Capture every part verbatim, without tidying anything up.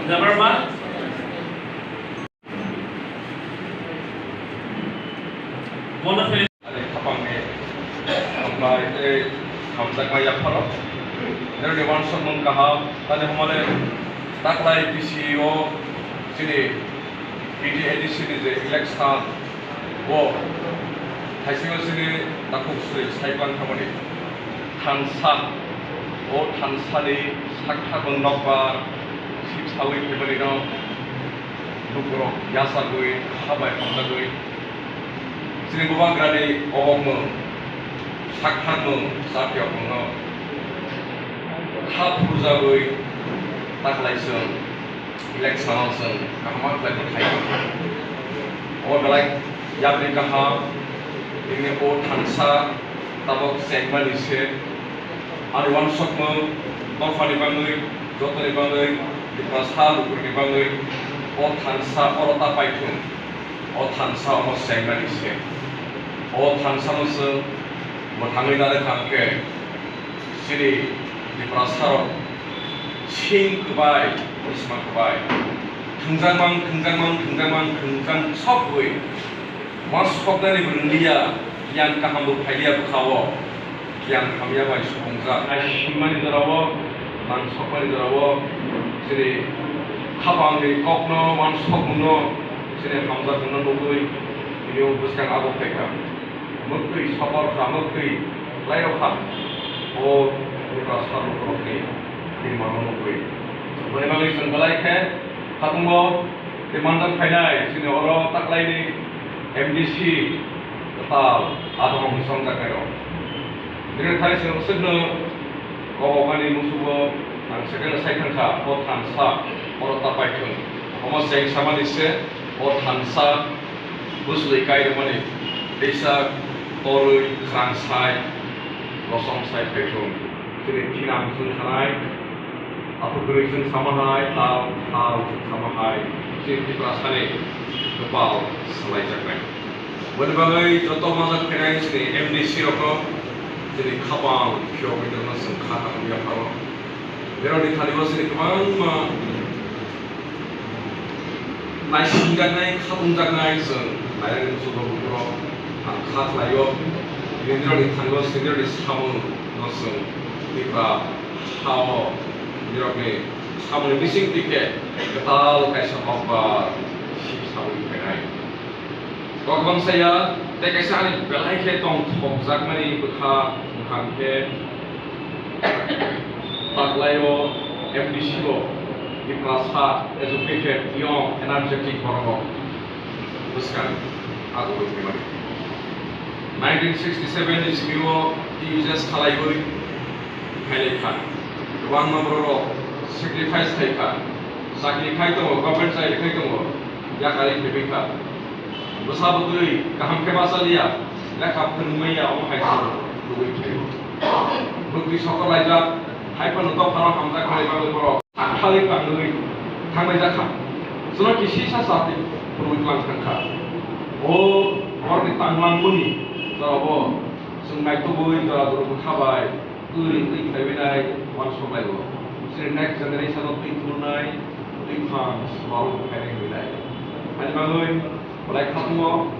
Number one. Bono finish. Ani khapangni hambai tei hamjakma yapharo. Nini wansukmung kaham, tani hwnmale taklai B C O chini B T A D C ni je election o thaisingno chini takhuk suri saipang thamani thansa, o thansani sakthakmung nokbar sip sawi phaimani no lukurok yachagwi, kha bai hamjagwi, chini bubagrani obokmung, sakthakmung, chakyokmungno kha phurjagwi taklai chwng election-o chwng kaham khlai bwthai. O belai yapri kaham, tini o thansa tabok chengmani se. Ani wansukmung dophani bagwi, jotoni bagwi, Tiprasa lukurokni bagwi o thansa oro ta paithung. O thansa omo chengmani se. O thansano chwng mwthangwi narwkha hwnkhe, chini Tiprasarok sing kwbai, bwsma kwbai, thwngjakmang, thwngjakmang, thwngjakmang, thwngjak sokgwi ma soknani bo rwngliya, giyan kaham bo phailiya bwkha-o, giyan hamya bai supungjak. Ai simani jora-o, nang sokmani jora-o, chini khapangni kokno, wansukmungno, chini hamjakmungno nugwi, tini o bwskang abo phaikha. Mwktwi sopor kha, mwktwi khlai rw kha. O Tiprasa lukurokni rimano nugwi. Boni bagwi chwng belai khe khatungo tei manjak phainai chini oro taklaini M D C kwtal adong hwnwi songjaknairok. Bini thani chwng swkno kobokmani musugo ang second sai thangkha, o thansa oro ta paithung. Omo cheng samani se o thansa bwswlwi kairwmani teisa torwi khwrang sai, rosom sai phaithung. Chini thinang chwng khanai, aphuru kwrwi chwng sama hai, tal, tal chwng sama hai, chini Tiprasani kwpal swlaijaknai. Boni bagwi joto manjak phainai chini M D C rokno chini khapang phiyogwi tongno chwng kha kaham yapharo. Berokni thani bo chini kwbangma naisingjaknai, khatungjaknai chwng nairani muchungma buphuro ang kha khlaio. Nini nirokni thani bo chini nirokni samung no chwng Tripura ha-o nirokni samungni bising twi khe kwtal kaisa nokbar si saui phainai. Kok bangsa ya, tei kaisa ani belai khe tongthokjakmani bwkha wngkha hwnkhe, taklaio M D C o Tiprasa educated, young, energetic borok bwskang agurwi phaimani. Nineteen sixty-seven ni simi o T U S S khalaiwi phailaikha. Kwbangma borok sacrifice khaikha, chakri khai tongo, government chakri khai tongo, yakarwi phaibaikha. Bwsa bwtwi kaham khe bachaliya, lekha phwrwngmaya, omo hai se lugwi phaio. Bwtwi sokolaijak, hai phano dophano hamjak khlai bagwi borok sakthagwi tangwi thanglaijak kha. Chwngno kisi sa sa tei phwrwngwi tlang thang kha. O borokni tanglangmani jorabo chwng naitugwi jora jora bwkha bai twi twi khlaiwi nai uansuk laio. Chini next generation o twi thurnai, twi phang swmao khainai hwnwi nai. Ani bagwi belai khatungo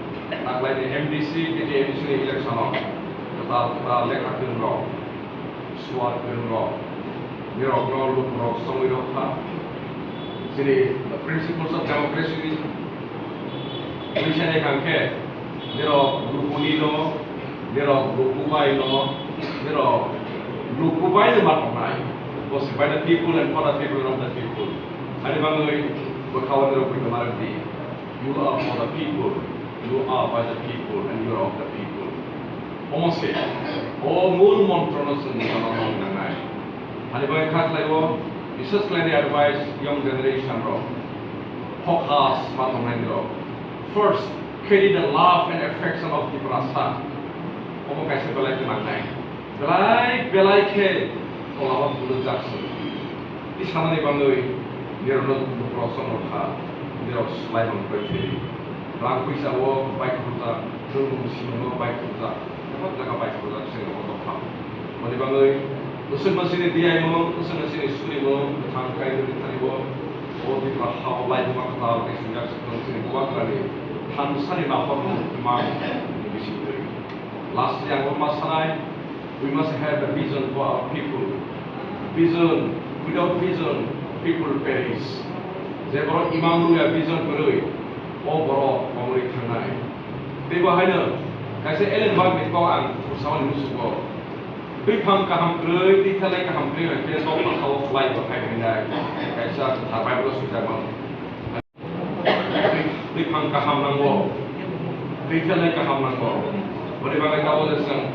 taklaini M D C, T T A D C ni election o kwtal kwtal lekha kwrwngrok, suar kwrwngrok, nirokno lukurok chongwi rw kha. Chini the principles of democracy ni Twi sanai kha khe, nirok lukuni no, nirok luku bai no, nirok luku bai no ma tongnai. Bo se by the people and for the people and of the people. Ani bagwi bwkha o nirok buino ma rwdi. You are for the people, you are by the people and you are of the people. Omo se, o mul montro no chwng bwkha no nang nangnai. Ani bagwi kha khlai o, bises khlai ni advice young generation rok. Focus ma tongnai nirok. First, carry the love and affection of Tiprasa. Omo kaisa belai gwnangnai. Belai, belai khe tolao phunukjak se. Tei sanani bagwi nirokno lukurok chongrok kha, nirok swlai mangwi bai phiri. Rang puisa o bai khurjak, nwngmung simung o bai khurjak, bebak jaga bai khurjak se o dopha. Boni bagwi bwswk no chini diyaimung, bwswk no chini surimung, bwthang kaibrwi thani o O Tripura ha o laibuma kwtal khe swijak swkang chini Bubagrani thansani nahormung twmang bisingtwi. Lastly, ang ma sanai, we must have a vision for our people. Vision, without vision, people perish. Je borok imang nungya vision kwrwi, o borok komorwi thangnai. Tei bo haino kaisa Ellen White ni kok ang khursamani musugo. Twiphang kaham kwrwi, twithalai kaham kwrwi hwnkhe nokha sao khlai bo khai phainai. Kaisa kwthar Bible o swijak mano. Twi-, twiphang kaham nango, twithalai kaham nango. Boni bagwi tabuk chwng